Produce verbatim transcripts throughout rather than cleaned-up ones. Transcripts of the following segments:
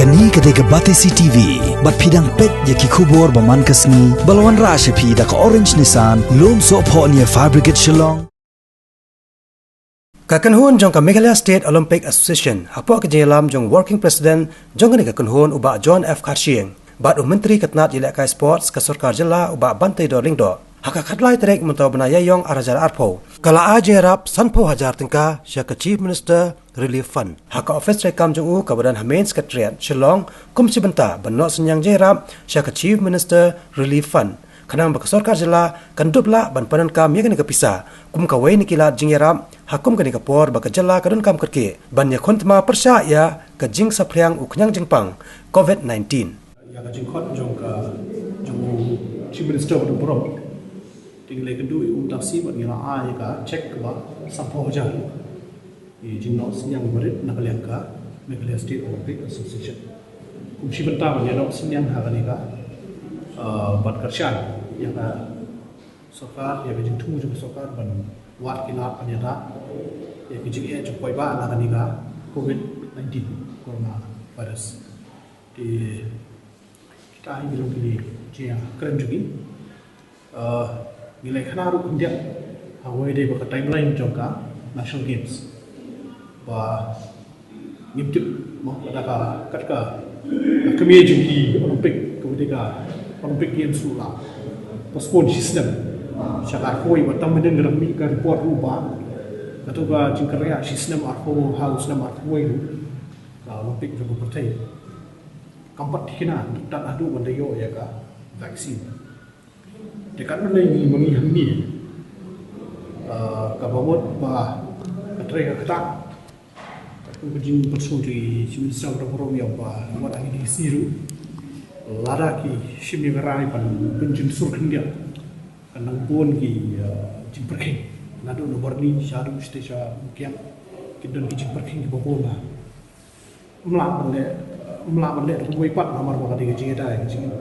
Kane ka dei ka Batesi T V, bad phi dang peit ïa ki khubor ba man ka sngi, ba la wanrah sha phi da ka Orange Nissan, Lumsohphoh near Fire Brigade Shillong. Ka kynhun jong ka Meghalaya State Olympic Association, hapoh ka jingïalam jong Working President jong kane ka kynhun u Bah John F Kharshiing, bad u Myntri ka tnat ïalehkai sports ka sorkar jylla u Bah Banteidor Lyngdoh, ha ka khatlai tarik mynta u bnai Ïaïong ar hajar arphew, ka la ai jingïarap sanphew hajar tyngka sha ka Chief Minister Relief Fund ha ka ophis treikam jong u kaba don ha Main Secretariat Shillong, kum shi bynta ban noh synñiang jingïarap sha ka Chief Minister Relief Fund, khnang ba ka sorkar jylla kan dup lah ban pyndonkam ïa kane ka pisa kum kawei na ki lad jingïarap ha kum kane ka por ba ka jylla ka donkam kyrkieh ban ïakhun thma pyrshah ïa ka jingsaphriang u khñiang jingpang COVID nineteen. Ïa ka jingkhot jong ka, jong u Chief Minister ba don burom, te ngi la ïakynduh ïa u mynta shi bad ngi la ai ïa ka cheque kaba sanphew hajar. Ïa ka jingnoh synñiang ba rit na ka liang ka Meghalaya State Olympic Association. Kum shi bynta ban ïa noh synñiang ha kane ka, ah, ban kyrshan ïa ka sorkar, ïa ka jingthmu jong ka sorkar ban wad ki lad ban ïada ïa ka jingeh jong u paidbah na kane ka COVID nineteen, coronavirus. Te kita hi ki long ki jingïakren jong ngi. Ah, ngi la ïakhana ruh khyndiat ha kawei de ba ka timeline jong ka National Games ba ngim tip mo, lada ka, kat ka, ka kmie jong ki Olympic, kaba dei ka Olympic Games ruh la postpone shi snem sha ka arphew wei, ba tang mynnin ka dang mih ka report ruh ba kato ka jingkyrkieh shi snem arphew, ha u snem arphew wei ruh ka Olympic jong ka pyrthei kam pat thikna tad haduh ban da ïoh ïa ka vaccine. Te katno lei ngi ma ngi hangne, ah, kaba mut ba ka trei ka ktah. Katkum ka jingpynsngew jong i Chief Minister ba don burom ïa u Bah Wahid Ali Khein ruh, lada ki shim ïa ka rai ban pynjynsur khyndiat, kan nang bun ki, ah, jingpyrkhing naduh na Barni shaduh shatei sha Mukiang. Kin don ki jingpyrkhing kiba bun ba ym lah ban leh, ym lah ban leh da kawei pat namar ba ka dei ka jingïada ka jingim.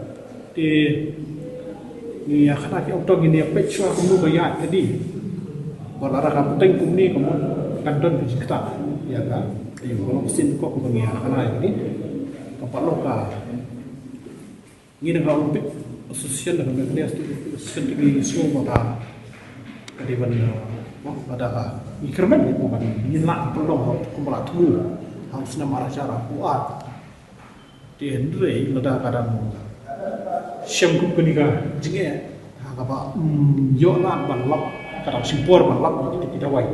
Te ngi ïakhana ki ong to ngin ïa peit shuwa kumno ka ïaid ka dei. Ba lada ka bteng kumne ka mut kan don ka jingktah ïa ka, ïa ka long sien ko kaba ngi ïakhana ïa ka dei. Ka paralok ka Ngi na ka Olympic Association, na ka Meghalaya State Olympic Association, te ngi sngew ba ka, ka dei ban, uh, ba, ba da ka, ngi kyrmen ba ban, ngin lah pynlong kumba la thmu ha u snem ar hajar arphew ar. Te hynrei lada ka dang shem kum kane ka jingeh ha kaba, mm, ïoh lad ban lap, ka dang shim por ban lap ïa kita ki dawai.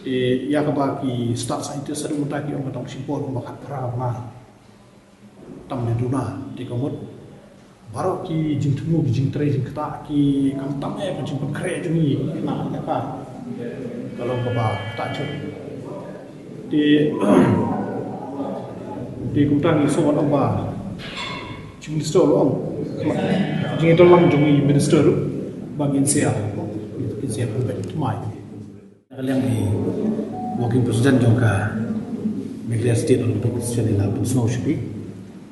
Te ïa kaba ki stad scientist haduh mynta ki ong ka dang shim por kumba khatphra bnai. Tam ne duna, te ka mut baroh ki jingthmu, ki jingtrei jingktah, ki khamtam eh ka jingpynkhreh jong ngi na ka, ka long kaba ktah jur. Te, te kumta ngi sngew ong ba Chief Minister u la ong, jingïatyllang jong i Minister ruh ba ngin sa ïa, ngin sa ïa pynbeit thymmai. Na ka liang i Working President jong ka Meghalaya State Olympic Association i la pynsngew sha phi.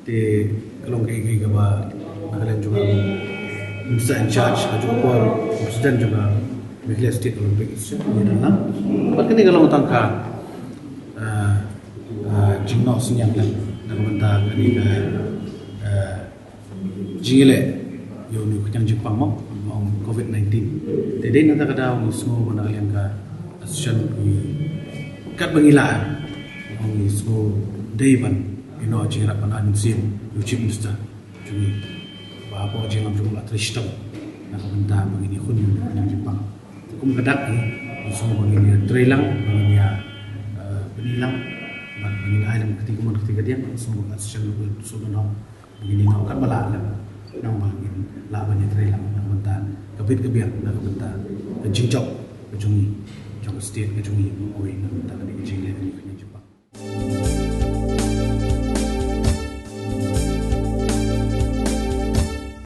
Te ka long kaei kaei kaba na ka liang jong ka Minister in charge, ka jong ka President jong ka Meghalaya State Olympic Association, i la. Bad kane ka long tang ka, ah, ah, jingnoh synñiang lem na ka bynta kane ka, ah, jingïaleh ïa une u khñiang jingpang mo, ong covid nineteen. Te dei na kata ka daw ngi sngew ba na ka liang ka association ngi, katba ngi lah, ngi sngew dei ban ïa noh jingïarap ban ai mynsiem ïa u Chief Minister jong ngi, ba hapoh jingïalam jong u la trei shitom na ka bynta ba ngin ïakhun ïa une u khñiang jingpang. Kum ka dak ngi, ngi sngew ba ngin ïa trei lang, ba ngin ïa, eh, pyni lang, bad ba ngin ai lang kti kumne kti kadiang, ngi sngew ba ka association ngi sngew ba noh. Ngin ïa noh katba lah lem, nang ba ngin lah ban ïatrei lang na ka bynta ka bit ka biang, na ka bynta ka jingjop ka jong ngi, jong ka state ka jong ngi, kawei na ka bynta kane ka jingleh kane ka jingjop.